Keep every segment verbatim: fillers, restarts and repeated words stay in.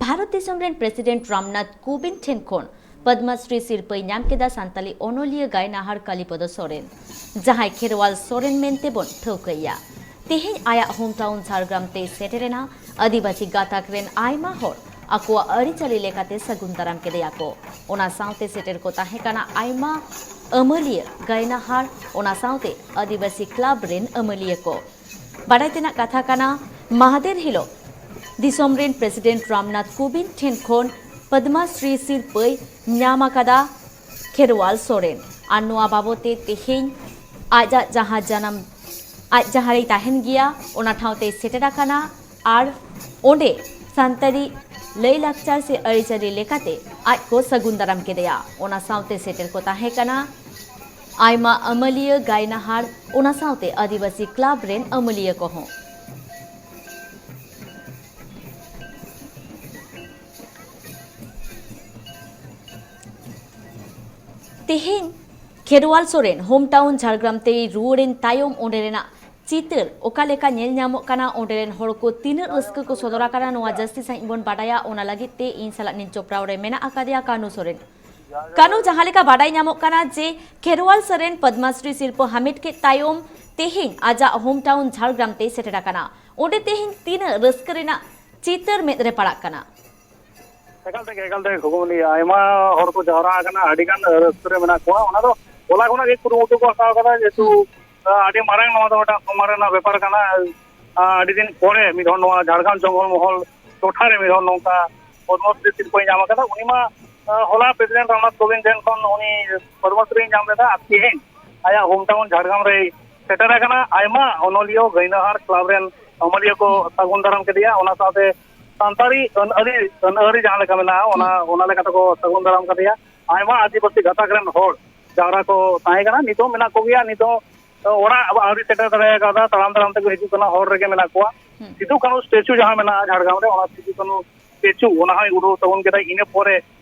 ᱵᱷᱟᱨᱚᱛ ᱫᱤᱥᱚᱢ ᱨᱮᱱ ᱯᱨᱮᱥᱤᱰᱮᱱᱴ ᱨᱟᱢᱱᱟᱛᱷ ᱠᱳᱵᱤᱱᱫ ᱴᱷᱮᱱ ᱠᱷᱚᱱ ᱯᱚᱫᱽᱢᱚᱥᱨᱤ ᱥᱤᱨᱯᱟᱹᱭ ᱧᱟᱢ ᱠᱮᱫᱟ ᱥᱟᱱᱛᱟᱞᱤ ᱚᱱᱚᱞᱤᱭᱟᱹ ᱜᱟᱭᱱᱟᱦᱟᱨ ᱠᱟᱞᱤᱯᱚᱫᱚ ᱥᱚᱨᱮᱱ, ᱡᱟᱦᱟᱸᱭ ᱠᱷᱮᱨᱣᱟᱞ ᱥᱚᱨᱮᱱ ᱢᱮᱱᱛᱮ ᱵᱚᱱ ᱴᱷᱟᱹᱣᱠᱟᱹᱭᱮᱭᱟ᱾ ᱛᱮᱦᱮᱧ ᱟᱭᱟᱜ ᱦᱳᱢ ᱴᱟᱣᱩᱱ ᱡᱷᱟᱲᱜᱨᱟᱢ ᱛᱮᱭ ᱥᱮᱴᱮᱨᱮᱱᱟ᱾ ᱟᱹᱫᱤᱵᱟᱹᱥᱤ ᱜᱟᱛᱟᱠ ᱨᱮᱱ ᱟᱭᱢᱟ ᱦᱚᱲ ᱟᱠᱚᱣᱟᱜ ᱟᱹᱨᱤᱪᱟᱹᱞᱤ ᱞᱮᱠᱟᱛᱮ ᱥᱟᱹᱜᱩᱱ ᱫᱟᱨᱟᱢ ᱠᱮᱫᱮᱭᱟ ᱠᱚ᱾ ᱚᱱᱟ ᱥᱟᱶᱛᱮ ᱥᱮᱴᱮᱨ ᱠᱚ ᱛᱟᱦᱮᱸ ᱠᱟᱱᱟ ᱟᱭᱢᱟ ᱟᱹᱢᱟᱹᱞᱤᱭᱟᱹ, ᱜᱟᱭᱱᱟᱦᱟᱨ, ᱚᱱᱟ ᱥᱟᱶᱛᱮ ᱟᱹᱫᱤᱵᱟᱹᱥᱤ ᱠᱞᱟᱵᱽ ᱨᱮᱱ ᱟᱹᱢᱟᱹᱞᱤᱭᱟᱹ ᱠᱚ᱾ ᱵᱟᱰᱟᱭ ᱛᱮᱱᱟᱜ ᱠᱟᱛᱷᱟ ᱠᱟᱱᱟ, ᱢᱟᱦᱫᱮᱨ ᱦᱤᱞᱳᱜ ᱫᱤᱥᱚᱢ ᱨᱮᱱ ᱯᱨᱮᱥᱤᱰᱮᱱᱴ ᱨᱟᱢᱱᱟᱛᱷ ᱠᱳᱵᱤᱱᱫ ᱴᱷᱮᱱ ᱠᱷᱚᱱ ᱯᱚᱫᱽᱢᱟ ᱥᱨᱤ ᱥᱤᱨᱯᱟᱹᱭ ᱧᱟᱢ ᱟᱠᱟᱫᱟ ᱠᱷᱮᱨᱣᱟᱞ ᱥᱚᱨᱮᱱ᱾ ᱟᱨ ᱱᱚᱣᱟ ᱵᱟᱵᱚᱛ ᱛᱮ ᱛᱮᱦᱮᱧ ᱟᱡᱟᱜ ᱡᱟᱦᱟᱸ ᱡᱟᱱᱟᱢ, ᱟᱡ ᱡᱟᱦᱟᱸ ᱨᱮᱭ ᱛᱟᱦᱮᱱ ᱜᱮᱭᱟ, ᱚᱱᱟ ᱴᱷᱟᱶ ᱛᱮᱭ ᱥᱮᱴᱮᱨ ᱟᱠᱟᱱᱟ᱾ ᱟᱨ ᱚᱸᱰᱮ ᱥᱟᱱᱛᱟᱲᱤ ᱞᱟᱹᱭᱼᱞᱟᱠᱪᱟᱨ ᱥᱮ ᱟᱹᱨᱤᱪᱟᱹᱞᱤ ᱞᱮᱠᱟᱛᱮ ᱟᱡ ᱠᱚ ᱥᱟᱹᱜᱩᱱ ᱫᱟᱨᱟᱢ ᱠᱮᱫᱮᱭᱟ᱾ ᱚᱱᱟ ᱥᱟᱶᱛᱮ ᱥᱮᱴᱮᱨ ᱠᱚ ᱛᱟᱦᱮᱸ ᱠᱟᱱᱟ ᱟᱭᱢᱟ ᱟᱹᱢᱟᱹᱞᱤᱭᱟᱹ, ᱜᱟᱭᱱᱟᱦᱟᱨ, ᱚᱱᱟ ᱥᱟᱶᱛᱮ ᱟᱹᱫᱤᱵᱟᱹᱥᱤ ᱠᱞᱟᱵᱽ ᱨᱮᱱ ᱟᱹᱢᱟᱹᱞᱤᱭᱟᱹ ᱠᱚᱦᱚᱸ᱾ ᱛᱮᱦᱮᱧ ᱠᱷᱮᱨᱣᱟᱞ ᱥᱚᱨᱮᱱ ᱦᱳᱢ ᱴᱟᱣᱩᱱ ᱡᱷᱟᱲᱜᱨᱟᱢ ᱛᱮᱭ ᱨᱩᱣᱟᱹᱲᱮᱱ ᱛᱟᱭᱚᱢ ᱚᱸᱰᱮ ᱨᱮᱱᱟᱜ ᱪᱤᱛᱟᱹᱨ ᱚᱠᱟ ᱞᱮᱠᱟ ᱧᱮᱞ ᱧᱟᱢᱚᱜ ᱠᱟᱱᱟ, ᱚᱸᱰᱮ ᱨᱮᱱ ᱦᱚᱲ ᱠᱚ ᱛᱤᱱᱟᱹᱜ ᱨᱟᱹᱥᱠᱟᱹ ᱠᱚ ᱥᱚᱫᱚᱨ ᱟᱠᱟᱱᱟ, ᱱᱚᱣᱟ ᱡᱟᱹᱥᱛᱤ ᱥᱟᱺᱦᱤᱡ ᱵᱚᱱ ᱵᱟᱰᱟᱭᱟ᱾ ᱚᱱᱟ ᱞᱟᱹᱜᱤᱫ ᱛᱮ ᱤᱧ ᱥᱟᱞᱟᱜ ᱱᱤᱛ ᱡᱚᱯᱲᱟᱣ ᱨᱮ ᱢᱮᱱᱟᱜ ᱟᱠᱟᱫᱮᱭᱟ ᱠᱟᱹᱱᱩ ᱥᱚᱨᱮᱱ᱾ ᱠᱟᱹᱱᱩ, ᱡᱟᱦᱟᱸ ᱞᱮᱠᱟ ᱵᱟᱰᱟᱭ ᱧᱟᱢᱚᱜ ᱠᱟᱱᱟ ᱡᱮ ᱠᱷᱮᱨᱣᱟᱞ ᱥᱚᱨᱮᱱ ᱯᱚᱫᱽᱢᱟᱥᱨᱤ ᱥᱤᱨᱯᱟᱹ ᱦᱟᱢᱮᱴ ᱠᱮᱫ ᱛᱟᱭᱚᱢ ᱛᱮᱦᱮᱧ ᱟᱡᱟᱜ ᱦᱳᱢ ᱴᱟᱣᱩᱱ ᱡᱷᱟᱲᱜᱨᱟᱢ ᱛᱮᱭ ᱥᱮᱴᱮᱨ ᱟᱠᱟᱱᱟ᱾ ᱚᱸᱰᱮ ᱛᱮᱦᱮᱧ ᱛᱤᱱᱟᱹᱜ ᱨᱟᱹᱥᱠᱟᱹ ᱨᱮᱱᱟᱜ ᱪᱤᱛᱟᱹᱨ ᱢᱮᱫ ᱨᱮ ᱯᱟᱲᱟᱜ ᱠᱟᱱᱟ? ᱮᱠᱟᱞ ᱛᱮᱜᱮ, ᱮᱠᱟᱞ ᱛᱮᱜᱮ ᱠᱷᱩᱵᱩᱢ ᱞᱟᱹᱭᱟ, ᱟᱭᱢᱟ ᱦᱚᱲ ᱠᱚ ᱡᱟᱣᱨᱟ ᱟᱠᱟᱱᱟ, ᱟᱹᱰᱤ ᱜᱟᱱ ᱨᱟᱹᱥᱠᱟᱹ ᱨᱮ ᱢᱮᱱᱟᱜ ᱠᱚᱣᱟ᱾ ᱚᱱᱟ ᱫᱚ ᱦᱚᱞᱟ ᱠᱷᱚᱱᱟᱜ ᱜᱮ ᱠᱩᱨᱩᱢᱩᱴᱩ ᱠᱚ ᱦᱟᱛᱟᱣ ᱠᱟᱫᱟ, ᱡᱮᱦᱮᱛᱩ ᱦᱩᱸ᱾ ᱟᱹᱰᱤ ᱢᱟᱨᱟᱝ ᱱᱚᱣᱟ ᱫᱚ ᱢᱤᱫᱴᱟᱝ ᱥᱚᱢᱢᱟᱱ ᱨᱮᱱᱟᱜ ᱵᱮᱯᱟᱨ ᱠᱟᱱᱟ᱾ ᱟᱹᱰᱤ ᱫᱤᱱ ᱯᱚᱨᱮ ᱢᱤᱫ ᱦᱚᱲ ᱱᱚᱣᱟ ᱡᱷᱟᱲᱜᱨᱟᱢ ᱡᱚᱝᱜᱚᱞ ᱢᱚᱦᱚᱞ ᱴᱚᱴᱷᱟ ᱨᱮ ᱢᱤᱫ ᱦᱚᱲ ᱱᱚᱝᱠᱟ ᱯᱚᱫᱽᱢᱚᱥᱨᱤ ᱥᱤᱨᱯᱟᱹᱭ ᱧᱟᱢ ᱟᱠᱟᱫᱟ᱾ ᱩᱱᱤ ᱢᱟ ᱦᱚᱞᱟ ᱯᱨᱮᱥᱤᱰᱮᱱᱴ ᱨᱟᱢᱱᱟᱛᱷ ᱠᱳᱵᱤᱱᱫ ᱴᱷᱮᱱ ᱠᱷᱚᱱ ᱩᱱᱤ ᱯᱚᱫᱽᱢᱚᱥᱨᱤᱭ ᱧᱟᱢ ᱞᱮᱫᱟ᱾ ᱟᱨ ᱛᱮᱦᱮᱧ ᱟᱭᱟᱜ ᱦᱳᱢ ᱴᱟᱣᱩᱱ ᱡᱷᱟᱲᱜᱨᱟᱢ ᱨᱮᱭ ᱥᱮᱴᱮᱨ ᱟᱠᱟᱱᱟ᱾ ᱟᱭᱢᱟ ᱚᱱᱚᱞᱤᱭᱟᱹ, ᱜᱟᱭᱱᱟᱦᱟᱨ, ᱠᱞᱟᱵᱽ ᱨᱮᱱ ᱟᱹᱢᱟᱹᱞᱤᱭᱟᱹ ᱠᱚ ᱥᱟᱹᱜᱩᱱ ᱫᱟᱨᱟᱢ ᱠᱮᱫᱮᱭᱟ᱾ ᱚᱱᱟ ᱥᱟᱶᱛᱮ ᱥᱟᱱᱛᱟᱲᱤ ᱟᱹᱱ ᱟᱹᱨᱤ, ᱟᱹᱱ ᱟᱹᱨᱤ ᱡᱟᱦᱟᱸ ᱞᱮᱠᱟ ᱢᱮᱱᱟᱜᱼᱟ, ᱚᱱᱟ, ᱚᱱᱟ ᱞᱮᱠᱟ ᱛᱮᱠᱚ ᱥᱟᱹᱜᱩᱱ ᱫᱟᱨᱟᱢ ᱠᱟᱫᱮᱭᱟ᱾ ᱟᱭᱢᱟ ᱟᱹᱫᱤᱵᱟᱹᱥᱤ ᱜᱟᱛᱟᱠ ᱨᱮᱱ ᱦᱚᱲ ᱡᱟᱣᱨᱟ ᱠᱚ ᱛᱟᱦᱮᱸ ᱠᱟᱱᱟ, ᱱᱤᱛᱚᱜ ᱢᱮᱱᱟᱜ ᱠᱚᱜᱮᱭᱟ᱾ ᱱᱤᱛᱚᱜ ᱚᱲᱟᱜ ᱟᱹᱣᱨᱤ ᱥᱮᱴᱮᱨ ᱫᱟᱲᱮ ᱟᱠᱟᱫᱟ, ᱛᱟᱲᱟᱢ ᱛᱟᱲᱟᱢ ᱛᱮᱠᱚ ᱦᱤᱡᱩᱜ ᱠᱟᱱᱟ, ᱦᱚᱨ ᱨᱮᱜᱮ ᱢᱮᱱᱟᱜ ᱠᱚᱣᱟ᱾ ᱦᱩᱸ᱾ ᱥᱤᱫᱩ ᱠᱟᱹᱱᱦᱩ ᱥᱴᱮᱪᱩ ᱡᱟᱦᱟᱸ ᱢᱮᱱᱟᱜᱼᱟ ᱡᱷᱟᱲᱜᱨᱟᱢ ᱨᱮ, ᱚᱱᱟ ᱥᱤᱫᱩ ᱠᱟᱹᱱᱦᱩ ᱥᱴᱮᱪᱩ, ᱚᱱᱟ ᱦᱚᱸᱭ ᱩᱰᱟᱹᱣ ᱛᱟᱵᱚᱱ ᱠᱮᱫᱟ᱾ ᱤᱱᱟᱹ ᱯᱚᱨᱮ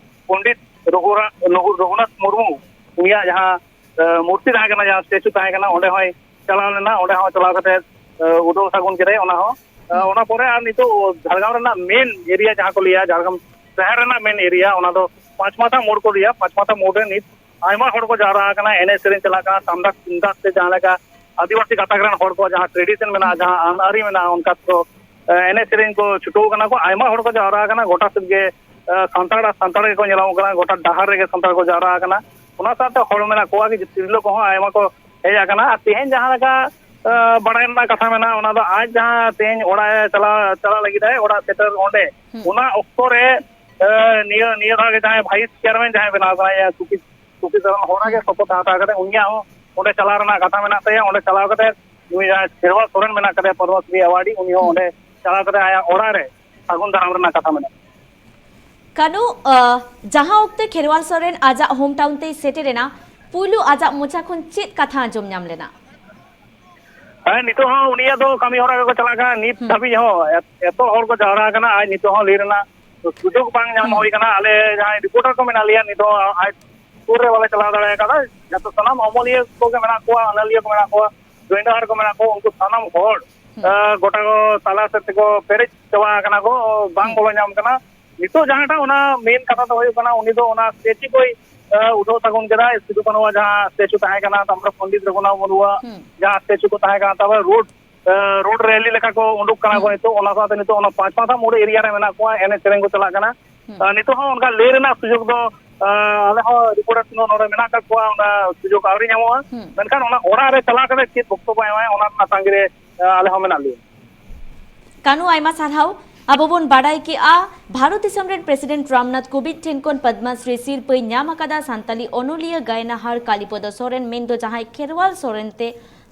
ᱯᱚᱱᱰᱤᱛ ᱨᱚᱜᱷᱩᱨᱟ-, ᱨᱚᱜᱷᱩ-, ᱨᱚᱜᱷᱩᱱᱟᱛᱷ ᱢᱩᱨᱢᱩ, ᱩᱱᱤᱭᱟᱜ ᱡᱟᱦᱟᱸ, ᱮ, ᱢᱩᱨᱛᱤ ᱛᱟᱦᱮᱸ ᱠᱟᱱᱟ, ᱡᱟᱦᱟᱸ ᱥᱴᱮᱪᱩ ᱛᱟᱦᱮᱸ ᱠᱟᱱᱟ, ᱚᱸᱰᱮ ᱦᱚᱸᱭ ᱪᱟᱞᱟᱣ ᱞᱮᱱᱟ᱾ ᱚᱸᱰᱮ ᱦᱚᱸ ᱪᱟᱞᱟᱣ ᱠᱟᱛᱮ, ᱮ, ᱩᱰᱟᱹᱣ ᱥᱟᱹᱜᱩᱱ ᱠᱮᱫᱟᱭ᱾ ᱚᱱᱟ ᱦᱚᱸ ᱟᱨ ᱚᱱᱟ ᱯᱚᱨᱮ ᱟᱨ ᱱᱤᱛᱚᱜ ᱡᱷᱟᱲᱜᱨᱟᱢ ᱨᱮᱱᱟᱜ ᱢᱮᱱ ᱮᱨᱤᱭᱟ ᱡᱟᱦᱟᱸ ᱠᱚ ᱞᱟᱹᱭᱟ, ᱡᱷᱟᱲᱜᱨᱟᱢ ᱥᱚᱦᱚᱨ ᱨᱮᱱᱟᱜ ᱢᱮᱱ ᱮᱨᱤᱭᱟ, ᱚᱱᱟ ᱫᱚ ᱯᱟᱸᱪ ᱢᱟᱛᱷᱟ ᱢᱳᱲ ᱠᱚ ᱞᱟᱹᱭᱟ᱾ ᱯᱟᱸᱪ ᱢᱟᱛᱷᱟ ᱢᱳᱲ ᱨᱮ ᱱᱤᱛ ᱟᱭᱢᱟ ᱦᱚᱲ ᱠᱚ ᱡᱟᱣᱨᱟ ᱟᱠᱟᱱᱟ, ᱮᱱᱮᱡ ᱥᱮᱨᱮᱧ ᱪᱟᱞᱟᱜ ᱠᱟᱱᱟ, ᱴᱟᱢᱰᱟᱠ ᱛᱩᱢᱫᱟᱜ ᱛᱮ ᱡᱟᱦᱟᱸ ᱞᱮᱠᱟ ᱟᱹᱫᱤᱵᱟᱹᱥᱤ ᱜᱟᱛᱟᱠ ᱨᱮᱱ ᱦᱚᱲ ᱠᱚ ᱡᱟᱦᱟᱸ ᱴᱨᱮᱰᱤᱥᱚᱱ ᱢᱮᱱᱟᱜᱼᱟ, ᱡᱟᱦᱟᱸ ᱟᱹᱱ ᱟᱹᱨᱤ ᱢᱮᱱᱟᱜᱼᱟ, ᱚᱱᱠᱟ ᱛᱮᱠᱚ, ᱮ, ᱮᱱᱮᱡ ᱥᱮᱨᱮᱧ ᱠᱚ ᱪᱷᱩᱴᱟᱹᱣ ᱠᱟᱱᱟ ᱠᱚ᱾ ᱟᱭᱢᱟ ᱦᱚᱲ ᱠᱚ ᱡᱟᱣᱨᱟ ᱟᱠᱟᱱᱟ, ᱜᱚᱴᱟ ᱥᱮᱫ ᱜᱮ, ᱮ, ᱥᱟᱱᱛᱟᱲ ᱟᱨ ᱥᱟᱱᱛᱟᱲ ᱜᱮᱠᱚ ᱧᱮᱞᱚᱜ ᱠᱟᱱᱟ, ᱜᱚᱴᱟ ᱰᱟᱦᱟᱨ ᱨᱮᱜᱮ ᱥᱟᱱᱛᱟᱲ ᱠᱚ ᱡᱟᱣᱨᱟ ᱟᱠᱟᱱᱟ᱾ ᱚᱱᱟ ᱥᱟᱶᱛᱮ ᱦᱚᱲ ᱢᱮᱱᱟᱜ ᱠᱚᱣᱟ, ᱠᱤᱪᱷᱩ ᱛᱤᱨᱞᱟᱹ ᱠᱚᱦᱚᱸ ᱟᱭᱢᱟ ᱠᱚ ᱦᱮᱡ ᱟᱠᱟᱱᱟ᱾ ᱟᱨ ᱛᱮᱦᱮᱧ ᱡᱟᱦᱟᱸ ᱞᱮᱠᱟ, ᱮ, ᱵᱟᱲᱟᱭ ᱨᱮᱱᱟᱜ ᱠᱟᱛᱷᱟ ᱢᱮᱱᱟᱜᱼᱟ, ᱚᱱᱟ ᱫᱚ ᱟᱡ ᱡᱟᱦᱟᱸ ᱛᱮᱦᱮᱧ ᱚᱲᱟᱜ ᱮ ᱪᱟᱞᱟᱣ, ᱪᱟᱞᱟᱜ ᱞᱟᱹᱜᱤᱫ ᱟᱭ, ᱚᱲᱟᱜ ᱥᱮᱴᱮᱨ ᱚᱸᱰᱮ, ᱦᱩᱸ᱾ ᱚᱱᱟ ᱚᱠᱛᱚ ᱨᱮ, ᱮ, ᱱᱤᱭᱟᱹ, ᱱᱤᱭᱟᱹ ᱫᱷᱟᱣ ᱜᱮ ᱡᱟᱦᱟᱸᱭ ᱵᱷᱟᱭᱤᱥ ᱪᱮᱭᱟᱨᱢᱮᱱ ᱡᱟᱦᱟᱸᱭ ᱵᱮᱱᱟᱣ ᱠᱟᱱᱟᱭ, ᱮ, ᱥᱩᱠᱤ, ᱥᱩᱠᱤ ᱥᱚᱨᱮᱱ, ᱚᱱᱟ ᱜᱮ ᱦᱩᱸ᱾ ᱥᱚᱯᱚᱛ ᱦᱟᱛᱟᱣ ᱠᱟᱛᱮ ᱩᱱᱤᱭᱟᱜ ᱦᱚᱸ ᱚᱸᱰᱮ ᱪᱟᱞᱟᱣ ᱨᱮᱱᱟᱜ ᱠᱟᱛᱷᱟ ᱢᱮᱱᱟᱜ ᱛᱟᱭᱟ᱾ ᱚᱸᱰᱮ ᱪᱟᱞᱟᱣ ᱠᱟᱛᱮ ᱱᱩᱭ ᱡᱟᱦᱟᱸᱭ ᱠᱷᱮᱨᱣᱟᱞ ᱥᱚᱨᱮᱱ ᱢᱮᱱᱟᱜ ᱠᱟᱫᱮᱭᱟ, ᱯᱚᱫᱽᱢᱚᱥᱨᱤ ᱮᱣᱟᱨᱰᱤ, ᱩᱱᱤ ᱦᱚᱸ ᱦᱩᱸ᱾ ᱚᱸᱰᱮ ᱪᱟᱞᱟᱣ ᱠᱟᱛᱮ ᱟᱭᱟᱜ ᱚᱲᱟᱜ ᱨᱮ ᱥᱟᱹᱜᱩᱱ ᱫᱟᱨᱟᱢ ᱨᱮᱱᱟᱜ ᱠᱟᱛᱷᱟ ᱢᱮᱱᱟᱜᱼᱟ᱾ ᱠᱟᱹᱱᱩ, ᱟᱸ, ᱡᱟᱦᱟᱸ ᱚᱠᱛᱮ ᱠᱷᱮᱨᱣᱟᱞ ᱥᱚᱨᱮᱱ ᱟᱡᱟᱜ ᱦᱳᱢ ᱴᱟᱣᱩᱱ ᱛᱮᱭ ᱥᱮᱴᱮᱨ ᱮᱱᱟ, ᱯᱩᱭᱞᱩ ᱟᱡᱟᱜ ᱢᱚᱪᱟ ᱠᱷᱚᱱ ᱪᱮᱫ ᱠᱟᱛᱷᱟ ᱟᱸᱡᱚᱢ ᱧᱟᱢ ᱞᱮᱱᱟ? ᱦᱮᱸ, ᱱᱤᱛᱚᱜ ᱦᱚᱸ ᱩᱱᱤᱭᱟᱜ ᱫᱚ ᱠᱟᱹᱢᱤ ᱦᱚᱨᱟ ᱜᱮᱠᱚ ᱪᱟᱞᱟᱜ ᱠᱟᱱᱟ᱾ ᱱᱤᱛ ᱦᱩᱸ᱾ ᱫᱷᱟᱹᱵᱤᱡ ᱦᱚᱸ ᱮᱛ-, ᱮᱛᱚ ᱦᱚᱲ ᱠᱚ ᱡᱟᱣᱨᱟ ᱟᱠᱟᱱᱟ, ᱟᱨ ᱱᱤᱛᱚᱜ ᱦᱚᱸ ᱞᱟᱹᱭ ᱨᱮᱱᱟᱜ ᱥᱩᱡᱳᱜᱽ ᱵᱟᱝ ᱧᱟᱢ ᱦᱩᱸ᱾ ᱦᱩᱭ ᱠᱟᱱᱟ᱾ ᱟᱞᱮ ᱡᱟᱦᱟᱸᱭ ᱨᱤᱯᱳᱨᱴᱟᱨ ᱠᱚ ᱢᱮᱱᱟᱜ ᱞᱮᱭᱟ, ᱱᱤᱛᱚᱜ ᱟᱡ ᱥᱩᱨ ᱨᱮ ᱵᱟᱞᱮ ᱪᱟᱞᱟᱣ ᱫᱟᱲᱮ ᱟᱠᱟᱫᱟ᱾ ᱡᱚᱛᱚ ᱥᱟᱱᱟᱢ ᱚᱢᱚᱞᱤᱭᱟᱹ ᱠᱚᱜᱮ ᱢᱮᱱᱟᱜ ᱠᱚᱣᱟ, ᱚᱱᱚᱞᱤᱭᱟᱹ ᱠᱚ ᱢᱮᱱᱟᱜ ᱠᱚᱣᱟ, ᱜᱟᱹᱭᱰᱟᱦᱟᱨ ᱠᱚ ᱢᱮᱱᱟᱜ ᱠᱚᱣᱟ, ᱩᱱᱠᱩ ᱥᱟᱱᱟᱢ ᱦᱚᱲ, ᱦᱩᱸ᱾ ᱮ, ᱜᱚᱴᱟ ᱠᱚ ᱛᱟᱞᱟ ᱥᱮᱫ ᱛᱮᱠᱚ ᱯᱮᱨᱮᱡ ᱪᱟᱵᱟ ᱟᱠᱟᱱᱟ ᱠᱚ, ᱵᱟᱝ ᱦᱩᱸ᱾ ᱵᱚᱞᱚ ᱧᱟᱢ ᱠᱟᱱᱟ᱾ ᱱᱤᱛᱚᱜ ᱡᱟᱦᱟᱸᱴᱟᱜ ᱚᱱᱟ ᱢᱮᱱ ᱠᱟᱛᱷᱟ ᱫᱚ ᱦᱩᱭᱩᱜ ᱠᱟᱱᱟ, ᱩᱱᱤ ᱫᱚ ᱚᱱᱟ ᱥᱴᱮᱪᱩ ᱠᱚᱭ, ᱮ, ᱩᱰᱷᱟᱹᱣ ᱥᱟᱹᱜᱩᱱ ᱠᱮᱫᱟ, ᱥᱤᱫᱩ ᱠᱟᱹᱱᱦᱩᱣᱟᱜ ᱡᱟᱦᱟᱸ ᱥᱴᱮᱪᱩ ᱛᱟᱦᱮᱸ ᱠᱟᱱᱟ, ᱛᱟᱨᱯᱚᱨᱮ ᱯᱚᱱᱰᱤᱛ ᱨᱚᱜᱷᱩᱱᱟᱛᱷ ᱢᱩᱨᱢᱩᱣᱟᱜ ᱦᱩᱸ᱾ ᱡᱟᱦᱟᱸ ᱥᱴᱮᱪᱩ ᱠᱚ ᱛᱟᱦᱮᱸ ᱠᱟᱱᱟ, ᱛᱟᱨᱯᱚᱨᱮ ᱨᱳᱰ, ᱮ, ᱨᱳᱰ ᱨᱮᱞᱤ ᱞᱮᱠᱟ ᱠᱚ ᱩᱰᱩᱠ ᱠᱟᱱᱟ ᱠᱚ ᱦᱩᱸ᱾ ᱱᱤᱛᱚᱜ, ᱚᱱᱟ ᱥᱟᱶᱛᱮ ᱱᱤᱛᱚᱜ ᱚᱱᱟ ᱯᱟᱸᱪ ᱢᱟᱛᱷᱟ ᱢᱳᱲ ᱮᱨᱤᱭᱟ ᱨᱮ ᱢᱮᱱᱟᱜ ᱠᱚᱣᱟ, ᱮᱱᱮᱡ ᱥᱮᱨᱮᱧ ᱠᱚ ᱪᱟᱞᱟᱜ ᱠᱟᱱᱟ᱾ ᱦᱩᱸ᱾ ᱮ, ᱱᱤᱛᱚᱜ ᱦᱚᱸ ᱚᱱᱠᱟ ᱞᱟᱹᱭ ᱨᱮᱱᱟᱜ ᱥᱩᱡᱳᱜᱽ ᱫᱚ, ᱮ, ᱟᱞᱮ ᱦᱚᱸ ᱨᱤᱯᱳᱨᱴᱟᱨ ᱠᱚ ᱱᱚᱰᱮ ᱢᱮᱱᱟᱜ ᱟᱠᱟᱫ ᱠᱚᱣᱟ, ᱚᱱᱟ ᱥᱩᱡᱳᱜᱽ ᱟᱹᱣᱨᱤ ᱧᱟᱢᱚᱜᱼᱟ᱾ ᱦᱩᱸ᱾ ᱢᱮᱱᱠᱷᱟᱱ ᱚᱱᱟ ᱚᱲᱟᱜ ᱨᱮ ᱪᱟᱞᱟᱣ ᱠᱟᱛᱮ ᱪᱮᱫ ᱵᱚᱠᱛᱚᱵᱵᱚ ᱮᱢᱟᱭ, ᱚᱱᱟ ᱨᱮᱱᱟᱜ ᱛᱟᱺᱜᱤ ᱨᱮ, ᱮ, ᱟᱞᱮ ᱦᱚᱸ ᱢᱮᱱᱟᱜ ᱞᱮᱭᱟ᱾ ᱠᱟᱹᱱᱩ, ᱟᱭᱢᱟ ᱥᱟᱨᱦᱟᱣ᱾ ᱟᱵᱚ ᱵᱚᱱ ᱵᱟᱰᱟᱭ ᱠᱮᱜᱼᱟ, ᱵᱷᱟᱨᱚᱛ ᱫᱤᱥᱚᱢ ᱨᱮᱱ ᱯᱨᱮᱥᱤᱰᱮᱱᱴ ᱨᱟᱢᱱᱟᱛᱷ ᱠᱳᱵᱤᱱᱫ ᱴᱷᱮᱱ ᱠᱷᱚᱱ ᱯᱚᱫᱽᱢᱚᱥᱨᱤ ᱥᱤᱨᱯᱟᱹᱭ ᱧᱟᱢ ᱟᱠᱟᱫᱟ ᱥᱟᱱᱛᱟᱞᱤ ᱚᱱᱚᱞᱤᱭᱟᱹ ᱜᱟᱭᱱᱟᱦᱟᱨ ᱠᱟᱞᱤᱯᱚᱫᱚ ᱥᱚᱨᱮᱱ, ᱢᱮᱱᱫᱚ ᱡᱟᱦᱟᱸᱭ ᱠᱷᱮᱨᱣᱟᱞ ᱥᱚᱨᱮᱱ ᱛᱮ,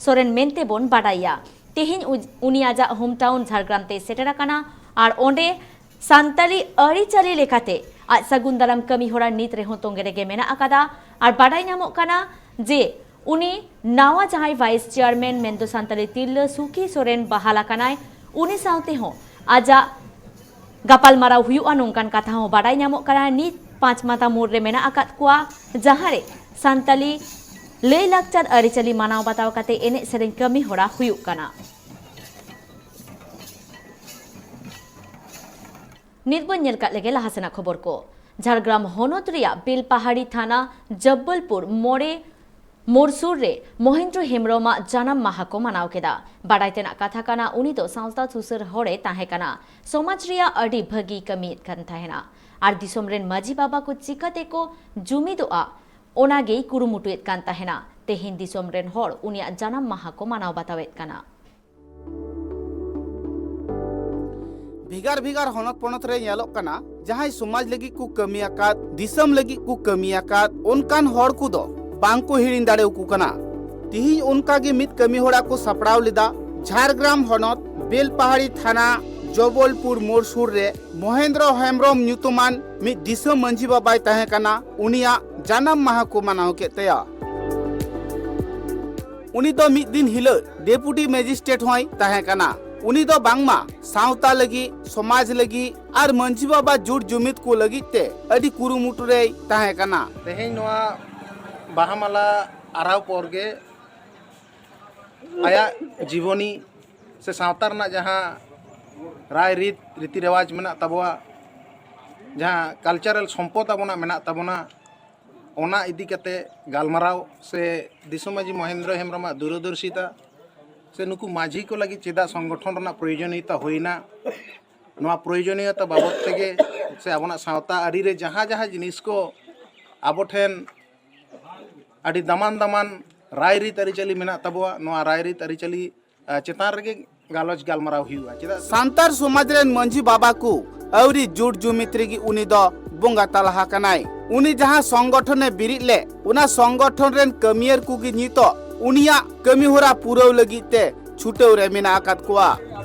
ᱥᱚᱨᱮᱱ ᱢᱮᱱᱛᱮ ᱵᱚᱱ ᱵᱟᱰᱟᱭᱟ᱾ ᱛᱮᱦᱮᱧ ᱩᱡ-, ᱩᱱᱤ ᱟᱡᱟᱜ ᱦᱳᱢ ᱴᱟᱣᱩᱱ ᱡᱷᱟᱲᱜᱨᱟᱢ ᱛᱮᱭ ᱥᱮᱴᱮᱨ ᱟᱠᱟᱱᱟ ᱟᱨ ᱚᱸᱰᱮ ᱥᱟᱱᱛᱟᱞᱤ ᱟᱹᱨᱤᱪᱟᱹᱞᱤ ᱞᱮᱠᱟᱛᱮ ᱟᱡ ᱥᱟᱹᱜᱩᱱ ᱫᱟᱨᱟᱢ ᱠᱟᱹᱢᱤ ᱦᱚᱨᱟ ᱱᱤᱛ ᱨᱮᱦᱚᱸ ᱛᱚᱸᱜᱮ ᱨᱮᱜᱮ ᱢᱮᱱᱟᱜ ᱟᱠᱟᱫᱟ᱾ ᱟᱨ ᱵᱟᱰᱟᱭ ᱧᱟᱢᱚᱜ ᱠᱟᱱᱟ ᱡᱮ ᱩᱱᱤ ᱱᱟᱣᱟ ᱡᱟᱦᱟᱸᱭ ᱵᱷᱟᱭᱤᱥ ᱪᱮᱭᱟᱨᱢᱮᱱ ᱢᱮᱱᱫᱚ ᱥᱟᱱᱛᱟᱞᱤ ᱛᱤᱨᱞᱟᱹ ᱥᱩᱠᱷᱤ ᱥᱚᱨᱮᱱ ᱵᱟᱦᱟᱞ ᱟᱠᱟᱱᱟᱭ, ᱩᱱᱤ ᱥᱟᱶᱛᱮ ᱦᱚᱸ ᱟᱡᱟᱜ ᱜᱟᱯᱟᱞᱢᱟᱨᱟᱣ ᱦᱩᱭᱩᱜᱼᱟ, ᱱᱚᱝᱠᱟᱱ ᱠᱟᱛᱷᱟ ᱦᱚᱸ ᱵᱟᱰᱟᱭ ᱧᱟᱢᱚᱜ ᱠᱟᱱᱟ᱾ ᱱᱤᱛ ᱯᱟᱸᱪ ᱢᱟᱛᱟ ᱢᱳᱲ ᱨᱮ ᱢᱮᱱᱟᱜ ᱟᱠᱟᱫ ᱠᱚᱣᱟ, ᱡᱟᱦᱟᱸ ᱨᱮ ᱥᱟᱱᱛᱟᱞᱤ ᱞᱟᱹᱭ ᱞᱟᱠᱪᱟᱨ ᱟᱹᱨᱤᱪᱟᱹᱞᱤ ᱢᱟᱱᱟᱣ ᱵᱟᱛᱟᱣ ᱠᱟᱛᱮ ᱮᱱᱮᱡ ᱥᱮᱨᱮᱧ ᱠᱟᱹᱢᱤ ᱦᱚᱨᱟ ᱦᱩᱭᱩᱜ ᱠᱟᱱᱟ᱾ ᱱᱤᱛ ᱵᱚᱱ ᱧᱮᱞ ᱠᱟᱜ ᱞᱮᱜᱮ ᱞᱟᱦᱟ ᱥᱮᱱᱟᱜ ᱠᱷᱚᱵᱚᱨ ᱠᱚ᱾ ᱡᱷᱟᱲᱜᱨᱟᱢ ᱦᱚᱱᱚᱛ ᱨᱮᱭᱟᱜ ᱵᱮᱞᱯᱟᱦᱟᱲᱤ ᱛᱷᱟᱱᱟ ᱡᱚᱵᱵᱚᱞᱯᱩᱨ ᱢᱚᱬᱮ ᱢᱳᱲ ᱥᱩᱨ ᱨᱮ ᱢᱚᱦᱮᱱᱫᱨᱚ ᱦᱮᱢᱵᱽᱨᱚᱢᱟᱜ ᱡᱟᱱᱟᱢ ᱢᱟᱦᱟ ᱠᱚ ᱢᱟᱱᱟᱣ ᱠᱮᱫᱟ᱾ ᱵᱟᱰᱟᱭ ᱛᱮᱱᱟᱜ ᱠᱟᱛᱷᱟ ᱠᱟᱱᱟ, ᱩᱱᱤ ᱫᱚ ᱥᱟᱶᱛᱟ ᱥᱩᱥᱟᱹᱨ ᱦᱚᱲᱮ ᱛᱟᱦᱮᱸ ᱠᱟᱱᱟ᱾ ᱥᱚᱢᱟᱡᱽ ᱨᱮᱭᱟᱜ ᱟᱹᱰᱤ ᱵᱷᱟᱹᱜᱤ ᱠᱟᱹᱢᱤᱭᱮᱫ ᱠᱟᱱ ᱛᱟᱦᱮᱱᱟ᱾ ᱟᱨ ᱫᱤᱥᱚᱢ ᱨᱮᱱ ᱢᱟᱹᱡᱷᱤ ᱵᱟᱵᱟ ᱠᱚ ᱪᱤᱠᱟᱹ ᱛᱮᱠᱚ ᱡᱩᱢᱤᱫᱚᱜᱼᱟ, ᱚᱱᱟ ᱜᱮᱭ ᱠᱩᱨᱩᱢᱩᱴᱩᱭᱮᱫ ᱠᱟᱱ ᱛᱟᱦᱮᱱᱟ᱾ ᱛᱮᱦᱮᱧ ᱫᱤᱥᱚᱢ ᱨᱮᱱ ᱦᱚᱲ ᱩᱱᱤᱭᱟᱜ ᱡᱟᱱᱟᱢ ᱢᱟᱦᱟ ᱠᱚ ᱢᱟᱱᱟᱣ ᱵᱟᱛᱟᱣᱮᱫ ᱠᱟᱱᱟ᱾ ᱵᱷᱮᱜᱟᱨ ᱵᱷᱮᱜᱟᱨ ᱦᱚᱱᱚᱛ ᱯᱚᱱᱚᱛ ᱨᱮ ᱧᱮᱞᱚᱜ ᱠᱟᱱᱟ, ᱡᱟᱦᱟᱸᱭ ᱥᱚᱢᱟᱡᱽ ᱞᱟᱹᱜᱤᱫ ᱠᱚ ᱠᱟᱹᱢᱤ ᱟᱠᱟᱫ, ᱫᱤᱥᱚᱢ ᱞᱟᱹᱜᱤᱫ ᱠᱚ ᱠᱟᱹᱢᱤ ᱟᱠᱟᱫ, ᱚᱱᱠᱟᱱ ᱦᱚᱲ ᱠᱚᱫᱚ ᱵᱟᱝ ᱠᱚ ᱦᱤᱲᱤᱧ ᱫᱟᱲᱮ ᱟᱠᱚ ᱠᱟᱱᱟ᱾ ᱛᱤᱦᱤᱧ ᱚᱱᱠᱟ ᱜᱮ ᱢᱤᱫ ᱠᱟᱹᱢᱤ ᱦᱚᱨᱟ ᱠᱚ ᱥᱟᱯᱲᱟᱣ ᱞᱮᱫᱟ᱾ ᱡᱷᱟᱲᱜᱨᱟᱢ ᱦᱚᱱᱚᱛ ᱵᱮᱞᱯᱟᱦᱟᱲᱤ ᱛᱷᱟᱱᱟ ᱡᱚᱵᱚᱞᱯᱩᱨ ᱢᱳᱲ ᱥᱩᱨ ᱨᱮ ᱢᱚᱦᱮᱱᱫᱨᱚ ᱦᱮᱢᱵᱽᱨᱚᱢ ᱧᱩᱛᱩᱢᱟᱱ ᱢᱤᱫ ᱫᱤᱥᱚᱢ ᱢᱟᱹᱡᱷᱤ ᱵᱟᱵᱟᱭ ᱛᱟᱦᱮᱸ ᱠᱟᱱᱟ᱾ ᱩᱱᱤᱭᱟᱜ ᱡᱟᱱᱟᱢ ᱢᱟᱦᱟ ᱠᱚ ᱢᱟᱱᱟᱣ ᱠᱮᱫ ᱛᱟᱭᱟ᱾ ᱩᱱᱤ ᱫᱚ ᱢᱤᱫ ᱫᱤᱱ ᱦᱤᱞᱳᱜ ᱰᱮᱯᱩᱴᱤ ᱢᱮᱡᱤᱥᱴᱨᱮᱴ ᱦᱚᱸᱭ ᱛᱟᱦᱮᱸ ᱠᱟᱱᱟ᱾ ᱩᱱᱤ ᱫᱚ ᱵᱟᱝᱢᱟ ᱥᱟᱶᱛᱟ ᱞᱟᱹᱜᱤᱫ, ᱥᱚᱢᱟᱡᱽ ᱞᱟᱹᱜᱤᱫ ᱟᱨ ᱢᱟᱹᱡᱷᱤ ᱵᱟᱵᱟ ᱡᱩᱴ ᱡᱩᱢᱤᱫ ᱠᱚ ᱞᱟᱹᱜᱤᱫ ᱛᱮ ᱟᱹᱰᱤ ᱠᱩᱨᱩᱢᱩᱴᱩ ᱨᱮᱭ ᱛᱟᱦᱮᱸ ᱠᱟᱱᱟ᱾ ᱛᱮᱦᱮᱧ ᱱᱚᱣᱟ ᱵᱟᱦᱟ ᱢᱟᱞᱟ ᱟᱨᱟᱣ ᱯᱚᱨ ᱜᱮ ᱟᱭᱟᱜ ᱡᱤᱵᱚᱱᱤ ᱥᱮ ᱥᱟᱶᱛᱟ ᱨᱮᱱᱟᱜ ᱡᱟᱦᱟᱸ ᱨᱟᱭᱨᱤᱛ, ᱨᱤᱛᱤ ᱨᱮᱣᱟᱡᱽ ᱢᱮᱱᱟᱜ ᱛᱟᱵᱚᱣᱟ, ᱡᱟᱦᱟᱸ ᱠᱟᱞᱪᱟᱨᱟᱞ ᱥᱚᱢᱯᱚᱫ ᱟᱵᱚᱱᱟᱜ ᱢᱮᱱᱟᱜ ᱛᱟᱵᱚᱱᱟ, ᱚᱱᱟ ᱤᱫᱤ ᱠᱟᱛᱮ ᱜᱟᱞᱢᱟᱨᱟᱣ ᱥᱮ ᱫᱤᱥᱚᱢ ᱢᱟᱹᱡᱷᱤ ᱢᱚᱦᱮᱱᱫᱨᱚ ᱦᱮᱢᱵᱨᱚᱢᱟᱜ ᱫᱩᱨᱚᱫᱚᱨᱥᱤᱛᱟ ᱥᱮ ᱱᱩᱠᱩ ᱢᱟᱹᱡᱷᱤ ᱠᱚ ᱞᱟᱹᱜᱤᱫ ᱪᱮᱫᱟᱜ ᱥᱚᱝᱜᱚᱴᱷᱚᱱ ᱨᱮᱱᱟᱜ ᱯᱨᱚᱭᱳᱡᱚᱱᱤᱭᱚᱛᱟ ᱦᱩᱭᱱᱟ, ᱱᱚᱣᱟ ᱯᱨᱚᱭᱳᱡᱚᱱᱤᱭᱚᱛᱟ ᱵᱟᱵᱚᱫ ᱛᱮᱜᱮ ᱥᱮ ᱟᱵᱚᱱᱟᱜ ᱥᱟᱶᱛᱟ ᱟᱹᱨᱤ ᱨᱮ ᱡᱟᱦᱟᱸ ᱡᱟᱦᱟᱸ ᱡᱤᱱᱤᱥ ᱠᱚ ᱟᱵᱚ ᱴᱷᱮᱱ ᱟᱹᱰᱤ ᱫᱟᱢᱟᱱ ᱫᱟᱢᱟᱱ ᱨᱟᱭᱨᱤᱛ ᱟᱹᱨᱤᱪᱟᱹᱞᱤ ᱢᱮᱱᱟᱜ ᱛᱟᱵᱚᱣᱟ, ᱱᱚᱣᱟ ᱨᱟᱭᱨᱤᱛ ᱟᱹᱨᱤᱪᱟᱹᱞᱤ, ᱟ, ᱪᱮᱛᱟᱱ ᱨᱮᱜᱮ ᱜᱟᱞᱚᱪ ᱜᱟᱞᱢᱟᱨᱟᱣ ᱦᱩᱭᱩᱜᱼᱟ᱾ ᱪᱮᱫᱟᱜ ᱥᱮ ᱥᱟᱱᱛᱟᱲ ᱥᱚᱢᱟᱡᱽ ᱨᱮᱱ ᱢᱟᱹᱡᱷᱤ ᱵᱟᱵᱟ ᱠᱚ ᱟᱹᱣᱨᱤ ᱡᱩᱴ ᱡᱩᱢᱤᱫ ᱨᱮᱜᱮ ᱩᱱᱤ ᱫᱚ ᱵᱚᱸᱜᱟ ᱛᱟᱞᱟ ᱟᱠᱟᱱᱟᱭ᱾ ᱩᱱᱤ ᱡᱟᱦᱟᱸ ᱥᱚᱝᱜᱚᱴᱷᱚᱱᱮ ᱵᱤᱨᱤᱫ ᱞᱮᱫ, ᱚᱱᱟ ᱥᱚᱝᱜᱚᱴᱷᱚᱱ ᱨᱮᱱ ᱠᱟᱹᱢᱤᱭᱟᱹᱨ ᱠᱚᱜᱮ ᱱᱤᱛᱚᱜ ᱩᱱᱤᱭᱟᱜ ᱠᱟᱹᱢᱤ ᱦᱚᱨᱟ ᱯᱩᱨᱟᱹᱣ ᱞᱟᱹᱜᱤᱫ ᱛᱮ ᱪᱷᱩᱴᱟᱹᱣ ᱨᱮ ᱢᱮᱱᱟᱜ ᱟᱠᱟᱫ ᱠᱚᱣᱟ᱾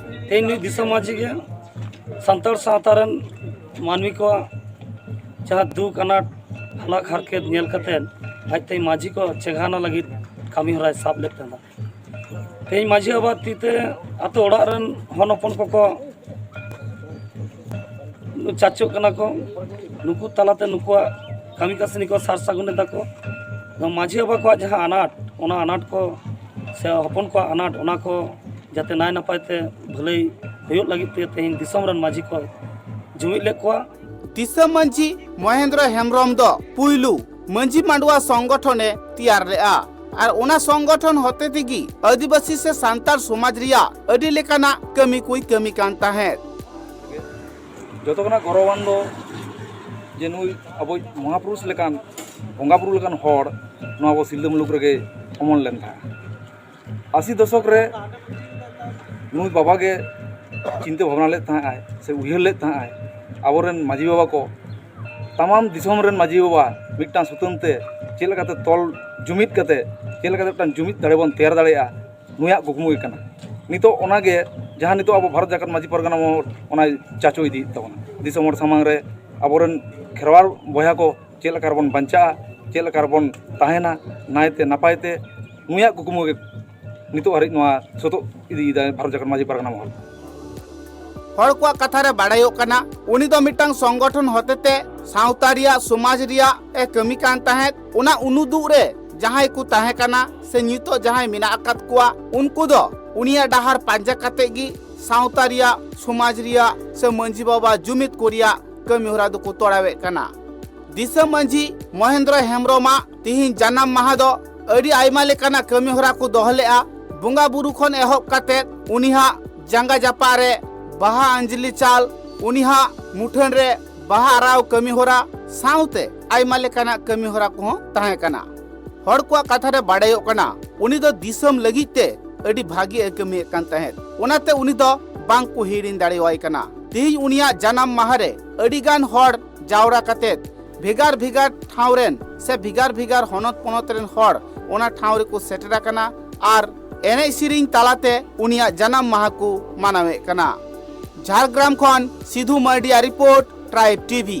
ᱛᱮᱦᱮᱧ ᱱᱩᱭ ᱫᱤᱥᱚᱢ ᱢᱟᱹᱡᱷᱤ ᱜᱮ ᱥᱟᱱᱛᱟᱲ ᱥᱟᱶᱛᱟ ᱨᱮᱱ ᱢᱟᱹᱱᱢᱤ ᱠᱚᱣᱟᱜ ᱡᱟᱦᱟᱸ ᱫᱩᱠ ᱟᱱᱟᱴ, ᱦᱟᱞᱟᱠ ᱦᱟᱨᱠᱮᱛ ᱧᱮᱞ ᱠᱟᱛᱮᱫ ᱟᱡ ᱛᱮᱦᱮᱧ ᱢᱟᱹᱡᱷᱤ ᱠᱚ ᱪᱮᱸᱜᱷᱟᱣᱱᱟ ᱞᱟᱹᱜᱤᱫ ᱠᱟᱹᱢᱤ ᱦᱚᱨᱟᱭ ᱥᱟᱵ ᱞᱮᱫ ᱛᱟᱦᱮᱸᱫ᱾ ᱛᱮᱦᱮᱧ ᱢᱟᱹᱡᱷᱤ ᱵᱟᱵᱟ ᱛᱤ ᱛᱮ ᱟᱛᱳ ᱚᱲᱟᱜ ᱨᱮᱱ ᱦᱚᱱ ᱦᱚᱯᱚᱱ ᱠᱚᱠᱚ ᱪᱟᱪᱚᱜ ᱠᱟᱱᱟ ᱠᱚ, ᱱᱩᱠᱩ ᱛᱟᱞᱟᱛᱮ ᱱᱩᱠᱩᱣᱟᱜ ᱠᱟᱹᱢᱤ ᱠᱟᱹᱥᱱᱤ ᱠᱚ ᱥᱟᱨ ᱥᱟᱹᱜᱩᱱ ᱮᱫᱟ ᱠᱚ᱾ ᱱᱚᱣᱟ ᱢᱟᱹᱡᱷᱤ ᱵᱟᱵᱟ ᱠᱚᱣᱟᱜ ᱡᱟᱦᱟᱸ ᱟᱱᱟᱴ, ᱚᱱᱟ ᱟᱱᱟᱴ ᱠᱚ ᱥᱮ ᱦᱚᱯᱚᱱ ᱠᱚᱣᱟᱜ ᱟᱱᱟᱴ, ᱚᱱᱟ ᱠᱚ ᱡᱟᱛᱮ ᱱᱟᱭ ᱱᱟᱯᱟᱭ ᱛᱮ ᱵᱷᱟᱹᱞᱟᱹᱭ ᱦᱩᱭᱩᱜ ᱞᱟᱹᱜᱤᱫ ᱛᱮ ᱛᱮᱦᱮᱧ ᱫᱤᱥᱚᱢ ᱨᱮᱱ ᱢᱟᱹᱡᱷᱤ ᱠᱚ ᱡᱩᱢᱤᱫ ᱞᱮᱫ ᱠᱚᱣᱟ᱾ ᱫᱤᱥᱚᱢ ᱢᱟᱹᱡᱷᱤ ᱢᱚᱦᱮᱱᱫᱨᱚ ᱦᱮᱢᱵᱨᱚᱢ ᱫᱚ ᱯᱩᱭᱞᱩ ᱢᱟᱹᱡᱷᱤ ᱢᱟᱰᱣᱟ ᱥᱚᱝᱜᱚᱴᱷᱚᱱ ᱮ ᱛᱮᱭᱟᱨ ᱞᱮᱫᱼᱟ ᱟᱨ ᱚᱱᱟ ᱥᱚᱝᱜᱚᱴᱷᱚᱱ ᱦᱚᱛᱮ ᱛᱮᱜᱮ ᱟᱹᱫᱤᱵᱟᱹᱥᱤ ᱥᱮ ᱥᱟᱱᱛᱟᱲ ᱥᱚᱢᱟᱡᱽ ᱨᱮᱭᱟᱜ ᱟᱹᱰᱤ ᱞᱮᱠᱟᱱᱟᱜ ᱠᱟᱹᱢᱤ ᱠᱚᱭ ᱠᱟᱹᱢᱤ ᱠᱟᱱ ᱛᱟᱦᱮᱸᱫ᱾ ᱡᱚᱛᱚ ᱠᱷᱚᱱᱟᱜ ᱜᱚᱨᱚᱵᱟᱱ ᱫᱚ ᱡᱮ ᱱᱩᱭ ᱟᱵᱚᱭᱤᱡ ᱢᱚᱦᱟᱯᱩᱨᱩᱥ ᱞᱮᱠᱟᱱ, ᱵᱚᱸᱜᱟ ᱵᱩᱨᱩ ᱞᱮᱠᱟᱱ ᱦᱚᱲ ᱱᱚᱣᱟ ᱟᱵᱚ ᱥᱤᱞᱫᱟᱹ ᱢᱩᱞᱩᱠ ᱨᱮᱜᱮ ᱚᱢᱚᱱ ᱞᱮᱱ ᱛᱟᱦᱮᱸᱫ᱾ ᱟᱥᱤ ᱫᱚᱥᱚᱠ ᱨᱮ ᱱᱩᱭ ᱵᱟᱵᱟ ᱜᱮ ᱪᱤᱱᱛᱟᱹ ᱵᱷᱟᱵᱽᱱᱟ ᱞᱮᱫ ᱛᱟᱦᱮᱸᱫ ᱟᱭ ᱥᱮ ᱩᱭᱦᱟᱹᱨ ᱞᱮᱫ ᱛᱟᱦᱮᱸᱫ ᱟᱭ, ᱟᱵᱚᱨᱮᱱ ᱢᱟᱹᱡᱷᱤ ᱵᱟᱵᱟ ᱠᱚ, ᱛᱟᱢᱟᱢ ᱫᱤᱥᱚᱢ ᱨᱮᱱ ᱢᱟᱹᱡᱷᱤ ᱵᱟᱵᱟ ᱢᱤᱫᱴᱟᱝ ᱥᱩᱛᱟᱹᱢ ᱛᱮ ᱪᱮᱫ ᱞᱮᱠᱟᱛᱮ ᱛᱚᱞ ᱡᱩᱢᱤᱫ ᱠᱟᱛᱮ ᱪᱮᱫ ᱞᱮᱠᱟᱛᱮ ᱢᱤᱫᱴᱟᱝ ᱡᱩᱢᱤᱫ ᱫᱟᱲᱮ ᱵᱚᱱ ᱛᱮᱭᱟᱨ ᱫᱟᱲᱮᱭᱟᱜᱼᱟ, ᱱᱩᱭᱟᱜ ᱠᱩᱠᱢᱩ ᱜᱮ ᱠᱟᱱᱟ᱾ ᱱᱤᱛᱚᱜ ᱚᱱᱟᱜᱮ ᱡᱟᱦᱟᱸ ᱱᱤᱛᱚᱜ ᱟᱵᱚ ᱵᱷᱟᱨᱚᱛ ᱡᱟᱠᱟᱛ ᱢᱟᱹᱡᱷᱤ ᱯᱟᱨᱜᱟᱱᱟ ᱢᱚᱦᱚᱞ ᱚᱱᱟᱭ ᱪᱟᱪᱳ ᱤᱫᱤᱭᱮᱫ ᱛᱟᱵᱚᱱᱟ᱾ ᱫᱤᱥᱚᱢ ᱦᱚᱲ ᱥᱟᱢᱟᱝ ᱨᱮ ᱟᱵᱚᱨᱮᱱ ᱠᱷᱮᱨᱣᱟᱲ ᱵᱚᱭᱦᱟ ᱠᱚ ᱪᱮᱫ ᱞᱮᱠᱟ ᱨᱮᱵᱚᱱ ᱵᱟᱧᱪᱟᱜᱼᱟ, ᱪᱮᱫ ᱞᱮᱠᱟ ᱨᱮᱵᱚᱱ ᱛᱟᱦᱮᱱᱟ ᱱᱟᱭᱛᱮ ᱱᱟᱯᱟᱭ ᱛᱮ, ᱱᱩᱭᱟᱜ ᱠᱩᱠᱢᱩ ᱜᱮ ᱱᱤᱛᱚᱜ ᱦᱟᱹᱨᱤᱡ ᱱᱚᱣᱟ ᱥᱚᱛᱚᱜ ᱤᱫᱤᱭᱮᱫᱟᱭ ᱵᱷᱟᱨᱚᱛ ᱡᱟᱠᱟᱛ ᱢᱟᱹᱡᱷᱤ ᱯᱟᱨᱜᱟᱱᱟ ᱢᱚᱦᱚᱞ᱾ ᱦᱚᱲ ᱠᱚᱣᱟᱜ ᱠᱟᱛᱷᱟ ᱨᱮ ᱵᱟᱲᱟᱭᱚᱜ ᱠᱟᱱᱟ, ᱩᱱᱤ ᱫᱚ ᱢᱤᱫᱴᱟᱝ ᱥᱚᱝᱜᱚᱴᱷᱚᱱ ᱦᱚᱛᱮᱛᱮ ᱥᱟᱶᱛᱟ ᱨᱮᱭᱟᱜ, ᱥᱚᱢᱟᱡᱽ ᱨᱮᱭᱟᱜ ᱮ ᱠᱟᱹᱢᱤ ᱠᱟᱱ ᱛᱟᱦᱮᱸᱫ᱾ ᱚᱱᱟ ᱩᱱᱩᱫᱩᱜ ᱨᱮ ᱡᱟᱦᱟᱸᱭ ᱠᱚ ᱛᱟᱦᱮᱸ ᱠᱟᱱᱟ ᱥᱮ ᱱᱤᱛᱚᱜ ᱡᱟᱦᱟᱸᱭ ᱢᱮᱱᱟᱜ ᱟᱠᱟᱫ ᱠᱚᱣᱟ, ᱩᱱᱠᱩ ᱫᱚ ᱩᱱᱤᱭᱟᱜ ᱰᱟᱦᱟᱨ ᱯᱟᱸᱡᱟ ᱠᱟᱛᱮ ᱜᱮ ᱥᱟᱶᱛᱟ ᱨᱮᱭᱟᱜ, ᱥᱚᱢᱟᱡᱽ ᱨᱮᱭᱟᱜ ᱥᱮ ᱢᱟᱹᱡᱷᱤ ᱵᱟᱵᱟ ᱡᱩᱢᱤᱫ ᱠᱚ ᱨᱮᱭᱟᱜ ᱠᱟᱹᱢᱤ ᱦᱚᱨᱟ ᱫᱚᱠᱚ ᱛᱚᱲᱟᱣᱮᱫ ᱠᱟᱱᱟ᱾ ᱫᱤᱥᱚᱢ ᱢᱟᱹᱡᱷᱤ ᱢᱚᱦᱮᱱᱫᱨᱚ ᱦᱮᱢᱵᱨᱚᱢᱟᱜ ᱛᱤᱦᱤᱧ ᱡᱟᱱᱟᱢ ᱢᱟᱦᱟ ᱫᱚ ᱟᱹᱰᱤ ᱟᱭᱢᱟ ᱞᱮᱠᱟᱱᱟᱜ ᱠᱟᱹᱢᱤ ᱦᱚᱨᱟ ᱠᱚ ᱫᱚᱦᱚ ᱞᱮᱫᱼᱟ᱾ ᱵᱚᱸᱜᱟ ᱵᱩᱨᱩ ᱠᱷᱚᱱ ᱮᱦᱚᱵ ᱠᱟᱛᱮ ᱩᱱᱤᱭᱟᱜ ᱡᱟᱸᱜᱟ ᱡᱟᱯᱟᱜ ᱨᱮ ᱵᱟᱦᱟ ᱟᱧᱡᱞᱤ ᱪᱟᱞ, ᱩᱱᱤᱭᱟᱜ ᱢᱩᱴᱷᱟᱹᱱ ᱨᱮ ᱵᱟᱦᱟ ᱟᱨᱟᱣ ᱠᱟᱹᱢᱤ ᱦᱚᱨᱟ ᱥᱟᱶᱛᱮ ᱟᱭᱢᱟ ᱞᱮᱠᱟᱱᱟᱜ ᱠᱟᱹᱢᱤ ᱦᱚᱨᱟ ᱠᱚᱦᱚᱸ ᱛᱟᱦᱮᱸ ᱠᱟᱱᱟ᱾ ᱦᱚᱲ ᱠᱚᱣᱟᱜ ᱠᱟᱛᱷᱟ ᱨᱮ ᱵᱟᱰᱟᱭᱚᱜ ᱠᱟᱱᱟ, ᱩᱱᱤ ᱫᱚ ᱫᱤᱥᱚᱢ ᱞᱟᱹᱜᱤᱫ ᱛᱮ ᱟᱹᱰᱤ ᱵᱷᱟᱜᱤ ᱮ ᱠᱟᱹᱢᱤᱭᱮᱫ ᱠᱟᱱ ᱛᱟᱦᱮᱸᱫ᱾ ᱚᱱᱟᱛᱮ ᱩᱱᱤ ᱫᱚ ᱵᱟᱝ ᱠᱚ ᱦᱤᱲᱤᱧ ᱫᱟᱲᱮᱣᱟᱭ ᱠᱟᱱᱟ᱾ ᱛᱮᱦᱮᱧ ᱩᱱᱤᱭᱟᱜ ᱡᱟᱱᱟᱢ ᱢᱟᱦᱟ ᱨᱮ ᱟᱹᱰᱤ ᱜᱟᱱ ᱦᱚᱲ ᱡᱟᱣᱨᱟ ᱠᱟᱛᱮ ᱵᱷᱮᱜᱟᱨ ᱵᱷᱮᱜᱟᱨ ᱴᱷᱟᱶ ᱨᱮᱱ ᱥᱮ ᱵᱷᱮᱜᱟᱨ ᱵᱷᱮᱜᱟᱨ ᱦᱚᱱᱚᱛ ᱯᱚᱱᱚᱛ ᱨᱮᱱ ᱦᱚᱲ ᱚᱱᱟ ᱴᱷᱟᱶ ᱨᱮᱠᱚ ᱥᱮᱴᱮᱨ ᱟᱠᱟᱱᱟ ᱟᱨ ᱮᱱᱮᱡ ᱥᱮᱨᱮᱧ ᱛᱟᱞᱟᱛᱮ ᱩᱱᱤᱭᱟᱜ ᱡᱟᱱᱟᱢ ᱢᱟᱦᱟ ᱠᱚ ᱢᱟᱱᱟᱣᱮᱫ ᱠᱟᱱᱟ᱾ ᱡᱷᱟᱲᱜᱨᱟᱢ ᱠᱷᱚᱱ ᱥᱤᱫᱷᱩ ᱢᱟᱨᱰᱤᱭᱟᱜ ᱨᱤᱯᱳᱨᱴ, ᱴᱨᱟᱭᱤᱵᱽ ᱴᱤᱵᱷᱤ᱾